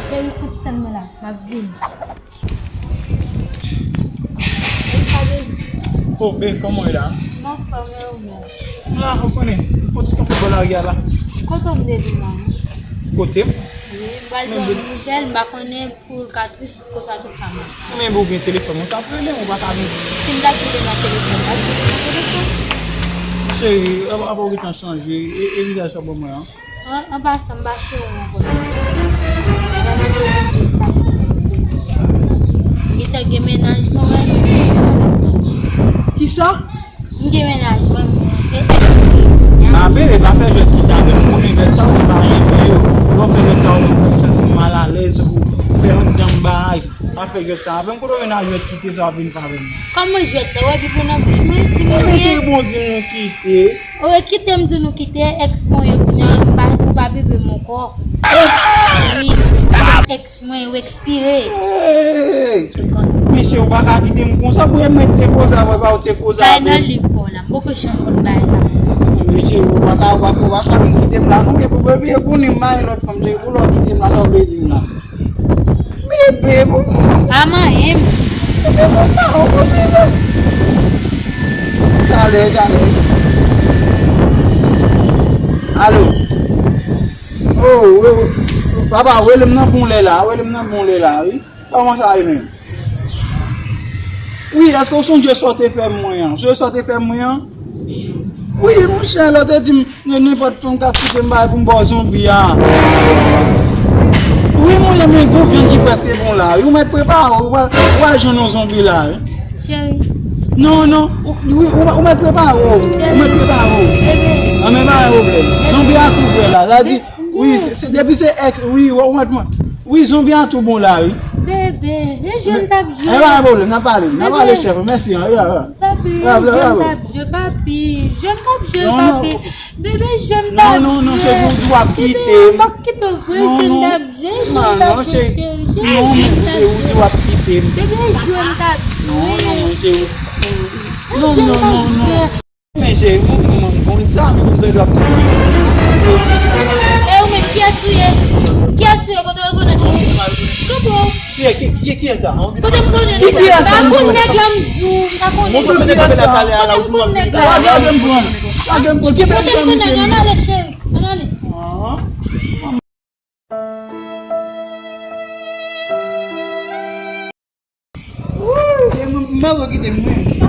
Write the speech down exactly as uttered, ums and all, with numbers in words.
Cheri, fout tann mwen la, m ap vini. Oh, babe, kòman w ye la? M anfòm, e ou menm? M la, ou konnen, m fon ti kanpe bò lari a la. Kote w vle vin la? Kote m? Wi, m pral ba w nouvèl, m pa konnen pou l ka tris, pou sa tou ka mal. Men ou gen telefòn, ou t ap rele m, ou pa ka vin. Si m t ap rele nan telefòn, m t ap rele nan telefòn. Cheri, apa, apa w gentan chanje, e, e vizaj sa w ban mwen an? An, an pasan, m pa cheri w ankò non. Sa m te di sa. M gentan gen mennaj mwen. Kisa? M gen mennaj mwen, m gen èks mwen. Ma bebe, pa fè jwèt kite avè m, ou konnen jwèt sa yo pa anyen pou yo. Lè w fè jwèt sa yo, m santi m malalèz, ou fè yon dan m bagay. Pa fè jwèt sa avè m, kote w vin a jwèt kite sa w ap vin fè avè m? Kòman jwèt la? Ou wè bib ou nan bouch mwen, di m ou mete byen. Bon, di nou kite. Ou wè kite m di nou kite, èks mwen yo kounye a, ou pa, ou pa bebe m ankò. Wi, èks mwen yo ekspire. Hey! Se konsa. Mesye, ou pa ka kite m konsa, pou mwen te koze avè w, ou te koze avè m. Sa e nan liv pa w la, m poko janm konn bagay sa. Mesye, ou pa ka, ou pa ka, ou pa ka vin kite m la, non, e pou bebe, e pou ni may lòt fanm, se pou lò kite m la, sa w vle di m la. Bebe, pou. Pa manyen m. Bebe, pou pa, ou konn sa. Talè, talè. Alo. Oh, oh, oh. Papa, rele m nan bon lè la, rele m nan bon lè la, wi. Kòman sa ye menm? Wi, èske w sonje sa w te fè mwen an? Sonje sa w te fè mwen an? Wi, monchè, lè w te di m, nenpòt fanm k ap kite m bay pou m ba w zonbi a. Wi, monchè, men gon vyann ki prèske bon la, wi. Ou mèt prepare w, ou pral, ou pral jwenn yon zonbi la, wi. Cheri. Non, non, ou, wi, ou, ou mèt prepare w, ou mèt prepare w. Cheri. An, men pa gen pwoblèm. Zonbi a tou prè la, sa di, wi, se, se, depi se èks, wi, ou mèt mwen. Wi, zonbi a tou bon la, wi. Bebe, se jwe m t ap jwe. E pa gen pwoblèm, n a pale, n a pale, chèf, mèsi, an, wi, wi. Papi, jwe m t ap jwe, papi, jwe m t ap jwe, papi. Bebe, jwe m t ap jwe. Non, non, non, cheri, ou di w ap kite m. Bebe, m p ap kite w vre, jwe m t ap jwe, jwe m t ap jwe, cheri, cheri, jwe m t ap jwe. Non, non, cheri, ou di w ap kite m. Bebe, jwe m t ap jwe. Non, non, cheri. Non, non, non, non. Men cheri, mwen, mwen, mwen, mwen, sa, mwen, mwen, mwen, mwen. E ou menm, kiyès ou ye? Kiyès ou ye? Kote w konnen? Kote w? Ki, ki, ki, kiyès sa? Kote m konnen nèg la? M pa konn nèg la, m di w, m pa konnen. Kote m konnen nèg la? Lage m pran. Lage m pran. Kote m konnen? Ann ale, cheri. Ann ale. Wouy, e mwen, mwen mare kite mwen.